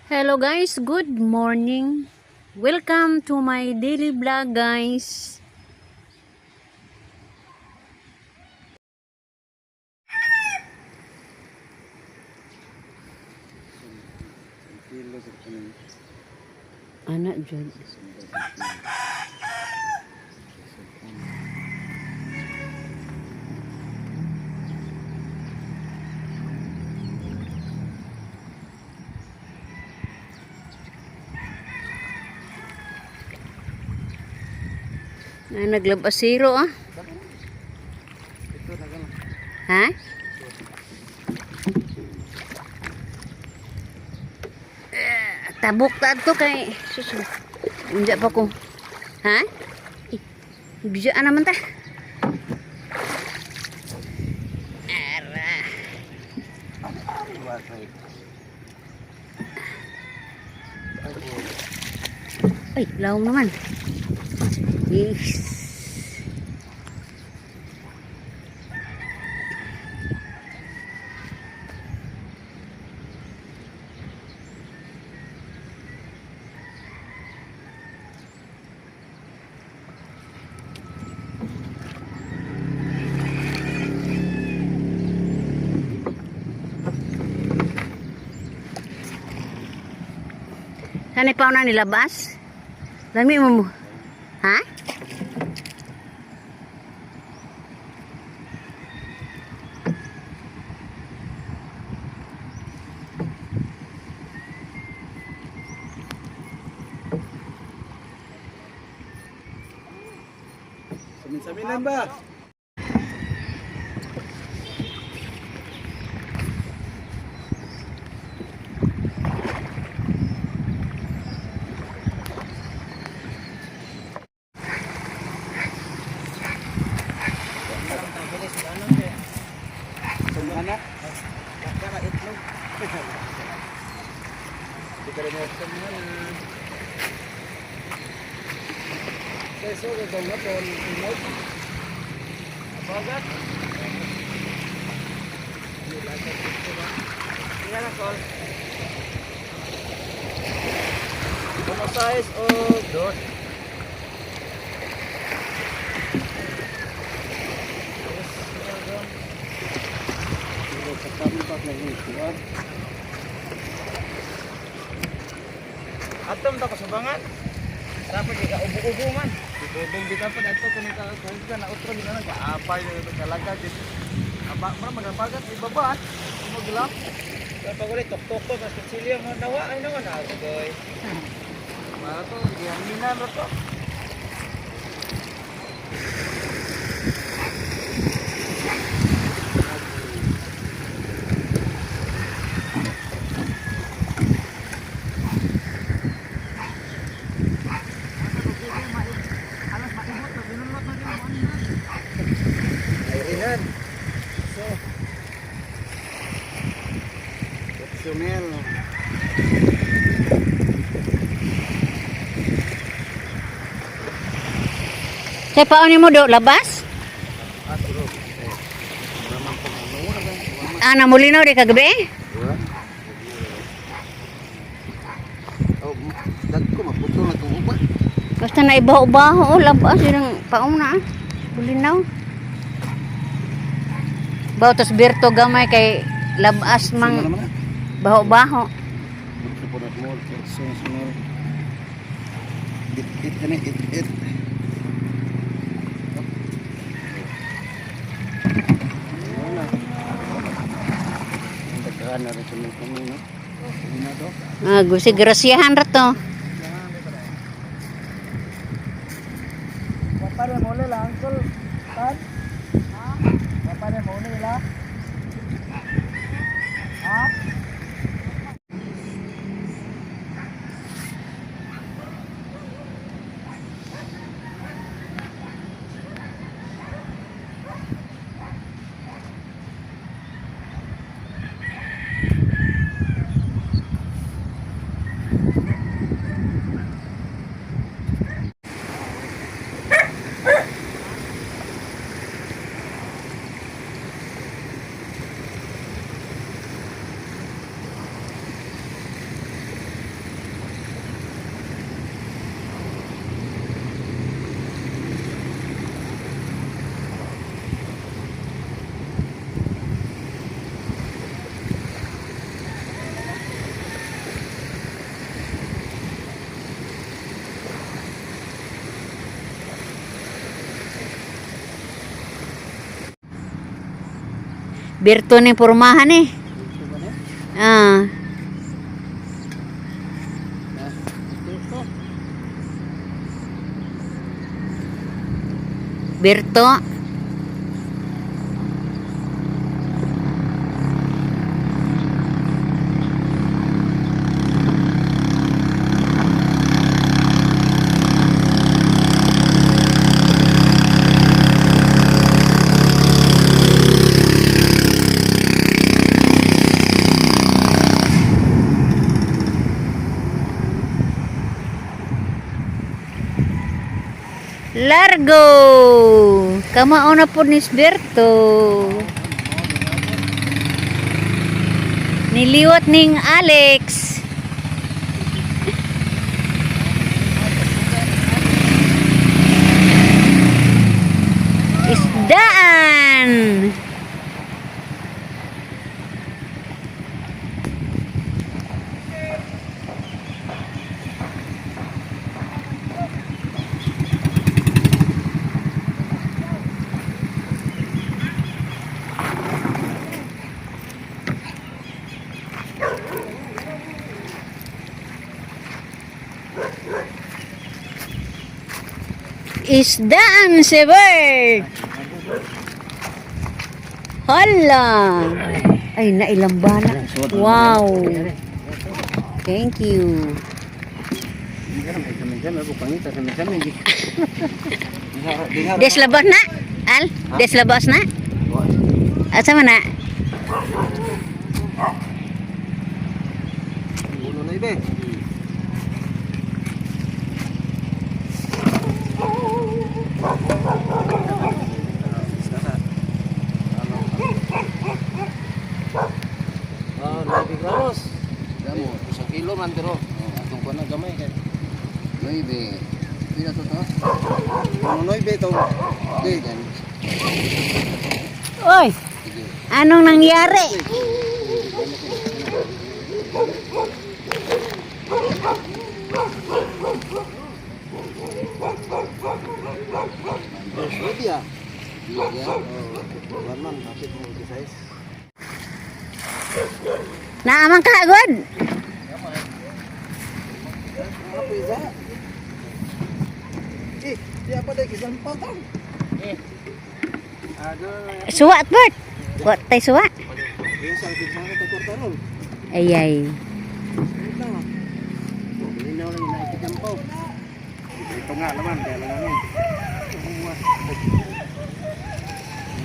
Hello guys, good morning. Welcome to my daily vlog, guys. Kilo sa kaning Ana jud. Na naglabasiro ah. Ito na gano. Ha? Eh, tabok ta to kay sus. Unja pa ko. Ha? Eh, Bisa naman ta. Ara. Ay, lawong naman. Yes. Saan pa na nilabas? Lami mo mo. Ha? Samin-saminan ba? Anak? Itlog. Di ka rin sa mga na. Keso, gagawin na po. Imoy. Bagat. Ano size o dos? Atom ta kasubangan. Dapat di ka ubo-ubo man. Ibubong di ka pa ato kung ka kung ka na utro gina ka apay na kalaga di. Aba man magapagat ibaba. Maglap. Pag ulit tok-tok ko mas kutsilyo mo nawa ay nawa na ako boy. Mara to gihanginan ra to. Ayrihan. So. Sumel. Sa paon mo do labas? Ah, namulinaw di kagabi? Oh, dagko maputol na itong uba. Basta na ibaho-baho, oh, labas yun ang paon na. Ah. Bulinaw. Baho, tas birto gamay kay labas mang Sino naman na? baho-baho. Ito po na small, small, small. It, it, ano, it, it. Wala. Ang daghaan na rin sa mga kami, no? Hindi na to. Ah, gusi grasyahan ra to. Pare mo nila uncle. Tan. Ha? Pare mo nila. Ha? Berto ni pormahan eh. Ito ba na? Ah. Na, ito. Berto. Largo! Kamao na po ni Berto. Niliwat ning Alex. Isdaan! Isdaan si Bert! Hala! Ay, nailambana. Wow! Thank you. Hindi ka naman, samin-samin. Ako pangita, samin-samin. Des labas na? Al? Des labas na? Asa man na? Uno na ibe. Ah, 9 gramos. Damo. Isang kilo man pero atong kuan na gamay kay. 9. Pila to to? Uno 9 to. Di. Gan. Oy! Sige. Anong nangyari? Ready ah. Di ya. Oh, man kapit mo size. Naamang kaagod? Apa isa? Eh, di apa dai kisan patang. Eh. Aduh. Suwa at Bert. Wa tay suwa. Yung sa akin sana to kortaron. Ay ay. Linaw lang yung naikitampaw. Ito nga naman, kaya lang ano.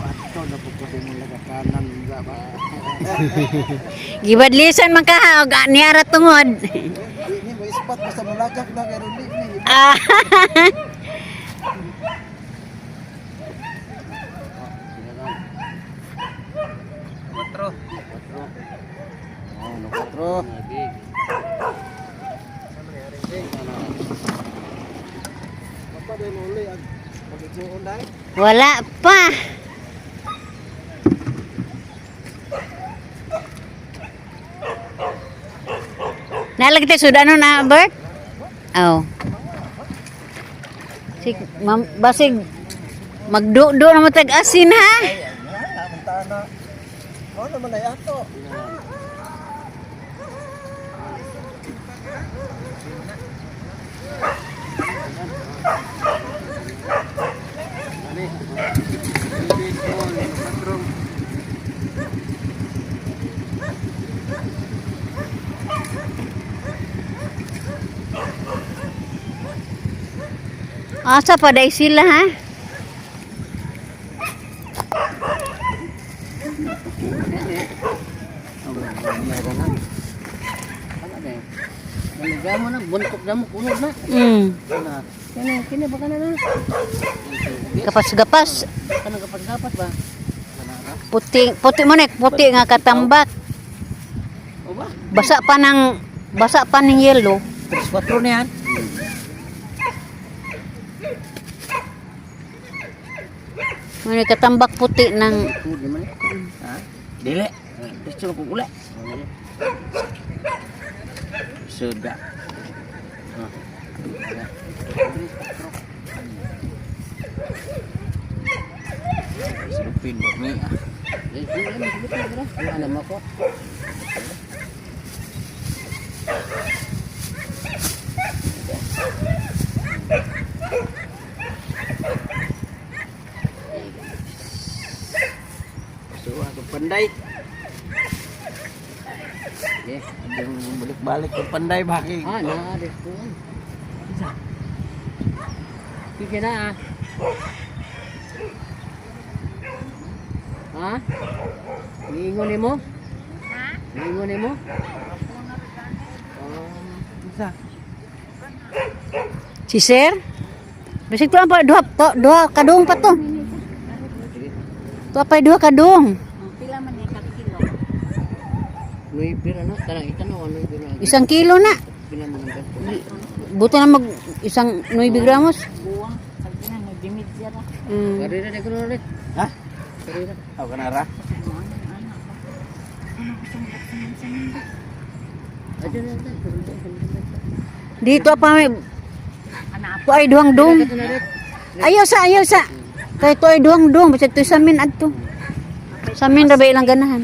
Ato na po kasi mong lagakanan ba? Gibadlisan man ka og niara tungod. Di ni mo ispat basta mulagak na pero di ni. Ah. Quatro. Quatro. Oh, no quatro. Papa dai mo uli ang pagigsuon dai. Wala pa. Nalagay tayo sudano na, Bert? Oh. Sig, mam, basig, magdudo na mo tag asin ha? Ay, na, na. Mao naman ay ato. Ani. Nueve, no quatro. Asa pa day sila ha? Oh, meron na. Ano na eh? Naliga mo na, buntok na mo, kunod na. Ano? Kini, kini baka na na. Gapas-gapas. Kanang gapas-gapas ba? Puti, puti mo na, puti nga katambak. O ba? Basa pa ng yelo. 3-4 na yan. May katambak puti ng Di man eh. Ha? Dili. Gusto ko uli. Suda. Silupin ba ni? Eh, di na masulot na. Alam ako. Suwa ko panday. Okay. Yung balik-balik ko panday baki. Ah, na dito. Sige na ah. Ha? Niingon nimo? Ha? Niingon nimo? Isa. Si sir? Bisig to pa duha to, duha kadung pa to. To pa duha kadung. Pila man ni ka kilo? Nueve na no? Tanang itanaw, nueve na. 1 kilo na. Pila man ang ganito. Buto na mag isang 9 gramos. Buwang. Sabi na, nagdimidya ra. Karira na kuno ulit. Ha? Karira. Ako na ra. Ayo na na. Dito pa may to ay duhang dong. Ayaw sa, ayaw sa. Kay to ay duhang dong, bisag to sa min adto. Sa min ra ba ilang ganahan.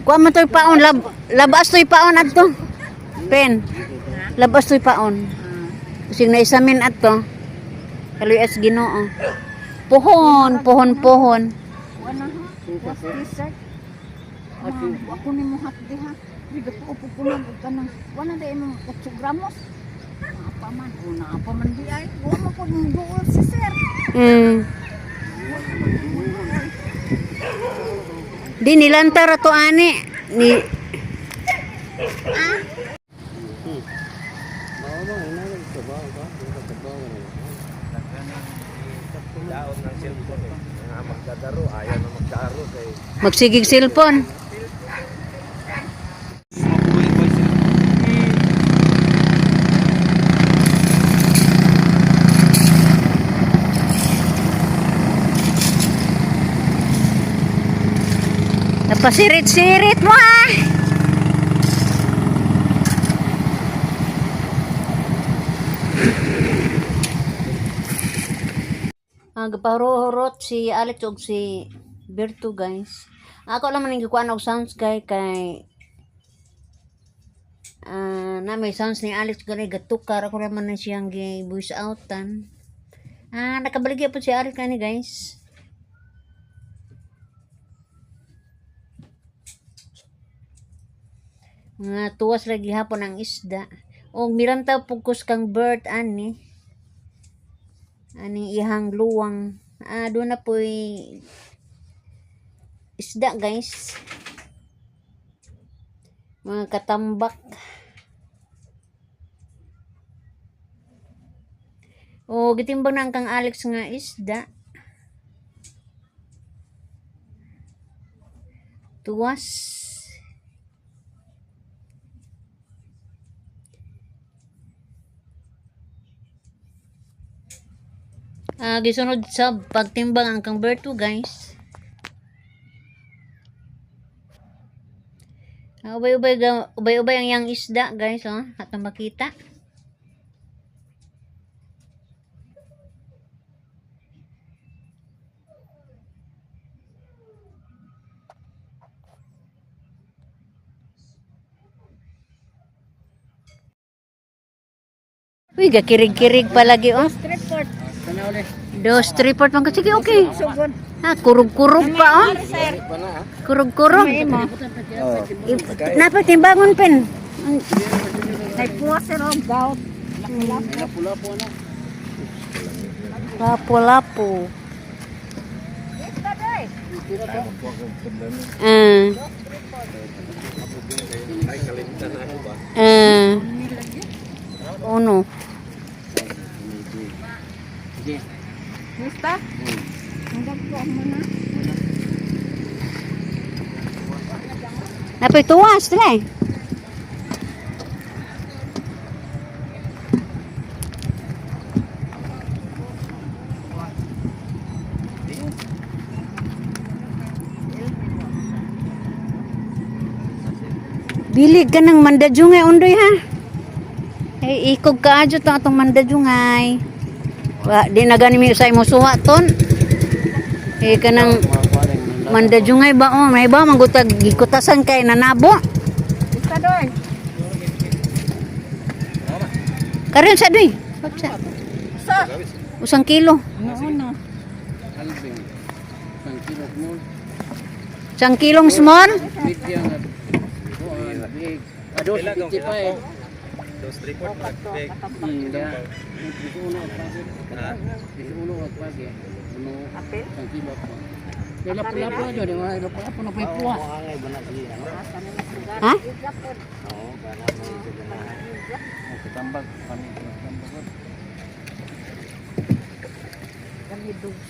Kuha man to'y paon, labas to'y paon adto. Pen. Labas to'y paon. Sing na isamin adto. Kaluy as Ginoo. Pohon, pohon, pohon. Wala ha? Was t-shirt? Ako ni mo hat diha. Bigat ko upo ko nang kanang wala na imong 8 gramos. Apa man, una pa man di ay. Wa mo pud mong duol si sir. Di nilantar ato ani ni Daon ng cellphone eh. Nga magdadaro, ayaw na magdaro kay magsigig cellphone. Mabuhay ko cellphone. Napasirit-sirit mo ah. Ang gapahurot si Alex og si Berto, guys. Ako lang man ang gikuan og sounds kay kay ah na may sounds ni Alex gani gatukar ako naman na siyang gi voice outan. Ah, nakabaligya po si Alex kani, guys. Mga tuwas lagi hapon ang isda. O mirantaw pugkos kang bird ani. Ani ihang luwang. Ah, doon na po'y isda, guys. Mga katambak. O gitimbang na ang kang Alex nga isda. Tuwas. Ah, gisunod sa pagtimbang ang kang Berto, guys. Ah, ubay-ubay ubay-ubay ang yang isda, guys, oh. At makita. Uy, gakirig-kirig palagi, oh. Report. Tanaw ulit. Dos, three, four, pang sige, okay. Sugod. Ha, kurug-kurug pa, oh. Sir. Kurug-kurug. Oh. Napatimbangon, pen. Kay puwa sir og gout. Lapu-lapu na. Lapo-lapo. Isda day. Ah. Ah. Uno. Sige. Mista? Hanggang po mo na. Napay tuwas, dili. Bilig ka ng mandajungay, undoy ha. Ay, ikog ka adyo to atong mandajungay. Wa, di na gani mi usay mo suha ton. Eh kanang Mandajungay ba oh, may ba manggutag gikutasan kay nanabo. Isa doy. Karon sa doy. Sa. Sa. 1 kilo. No, no. Alvin. 1 kilo mo. 1 kilong small. Medium nga. Kuan, big. Ado 55. Dos report big. Da. 11 ang pagi. Ha? 11 ang pagi. Uno. Apel? 1 kilo po. Kaya lapu-lapu na dyan. Lapu-lapu na pa ipuha. Ha? Tambag. Kami. Tambag. Kami dugs.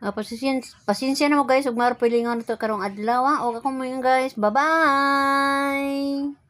Ah, pasensya, pasensya na mo guys ug maropilingon to karong adlaw ah. Og ako mo guys. Bye-bye.